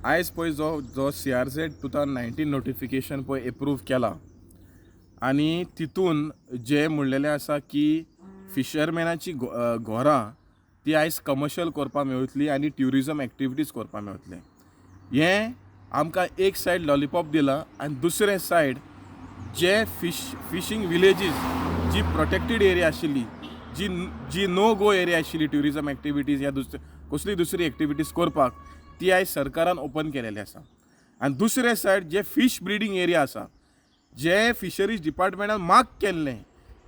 आयज पळय जो जो CRZ 2019 notification पळय एप्रूव केला आनी तितून जे म्हणलेलें आसा की फिशरमॅनाची घरां ती आयज कमर्शियल करपाक मेळटली आनी ट्युरिजम एक्टिविटीज करपाक मेळटले. हें आमकां एक सायड लॉलीपॉप दिला आनी दुसरे सायड जे फिशींग विलेजीस जी प्रोटेक्टेड एरिया आशिल्ली, जी जी नो गो एरिया आशिल्ली ट्युरिजम एक्टिविटीज या दुसरे कसली दुसरी एक्टिविटीज करपाक, ती आयज सरकारान ओपन केलेली आसा. आनी दुसरे सायड जे फीश ब्रिडींग एरिया आसा, जे फिशरीज डिपार्टमेंटान मार्क केल्लें,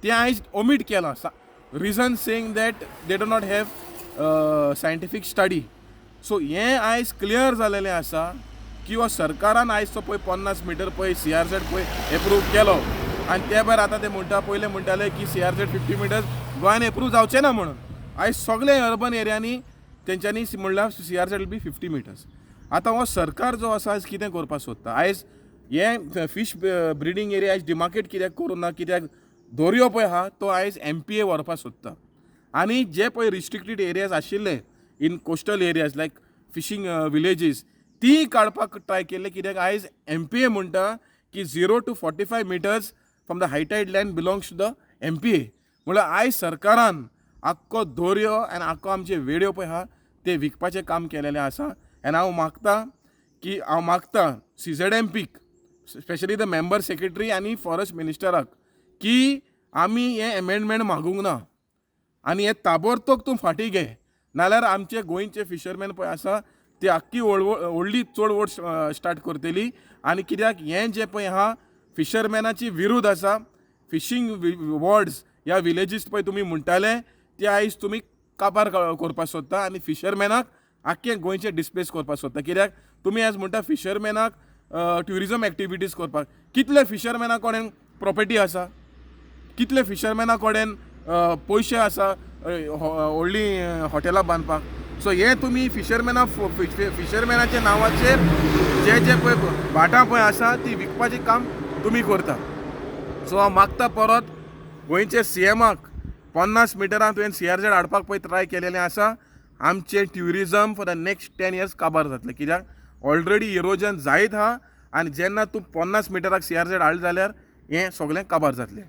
तें आयज ओमीट केलां, reason saying that they do not have scientific study. So हें आयज क्लियर जालेलें आसा की हो सरकारान आयज तो पळय 50 मिटर पळय सीआरझेड पळय एप्रूव केलो आनी ते भायर आतां ते म्हणटा, पयलें म्हणटाले की सीआरझेड 50 मिटर्स गोंयान एप्रूव जावचें ना म्हणून. आयज सगळे अर्बन एरियांनी तेंच्यांनी म्हणल्यार CRZ will be 50 meters. आतां हो सरकार जो आसा, आयज कितें करपाक सोदता? आयज हे फीश ब्रिडींग एरिया आयज डिमार्केट कित्याक करूं ना? कित्याक दर्यो पळय आहा तो आयज एमपीए व्हरपाक सोदता आनी जे पळय रिस्ट्रिक्टेड एरियाज आशिल्ले in coastal areas like fishing villages, ती काडपाक ट्राय केल्ले, कित्याक आयज एमपीए म्हणटा की 0 to 45 meters from the high tide line belongs to the MPA. म्हणल्यार आयज सरकारान आख्खो दर्यो आनी आख्खो आमचे वेड्यो पळय आहा ते विकपाचें काम केलेलें आसा. आनी हांव मागता की हांव मागता सीझेडएमपीक, स्पेशली the member secretary आनी फॉरेस्ट मिनिस्टराक की आमी हें एमेंडमेंट मागूंक ना आनी हें ताबडतोब तूं फाटीं घे, नाल्यार आमचे गोंयचे फिशरमॅन पळय आसा ती आख्खी व्हडली चळवळ स्टार्ट करतली. आनी कित्याक हें जें पळय आहा फिशरमॅनाची विरूद्ध आसा. फिशींग वॉर्ड्स ह्या विलेजीस पळय तुमी म्हणटाले ते आयज तुमी काबार करपाक सोदता आनी फिशरमॅनाक आख्खे गोंयचे डिस्प्लेस करपाक सोदता. कित्याक तुमी आयज म्हणटा फिशरमॅनाक ट्युरिजम एक्टिविटीज करपाक, कितले फिशरमॅना कडेन प्रॉपर्टी आसा? कितले फिशरमॅना कडेन पयशे आसा व्हडलीं हॉटेलां बांदपाक? सो हें तुमी फिशरमॅनाच्या नांवाचेर जे जे पळय भाटां पळय आसा ती विकपाचें काम तुमी करता. सो हांव मागता परत गोंयचे सीएमाक, 50 मिटरां तुवें सीआरझेड हाडपाक पळय ट्राय केलेलें आसा, आमचें tourism for the next 10 years काबार जातलें, कित्याक ऑलरेडी इरोजन जायत आहा आनी जेन्ना तूं 50 मिटराक सीआरझेड हाडलें जाल्यार हें सगळें काबार जातलें.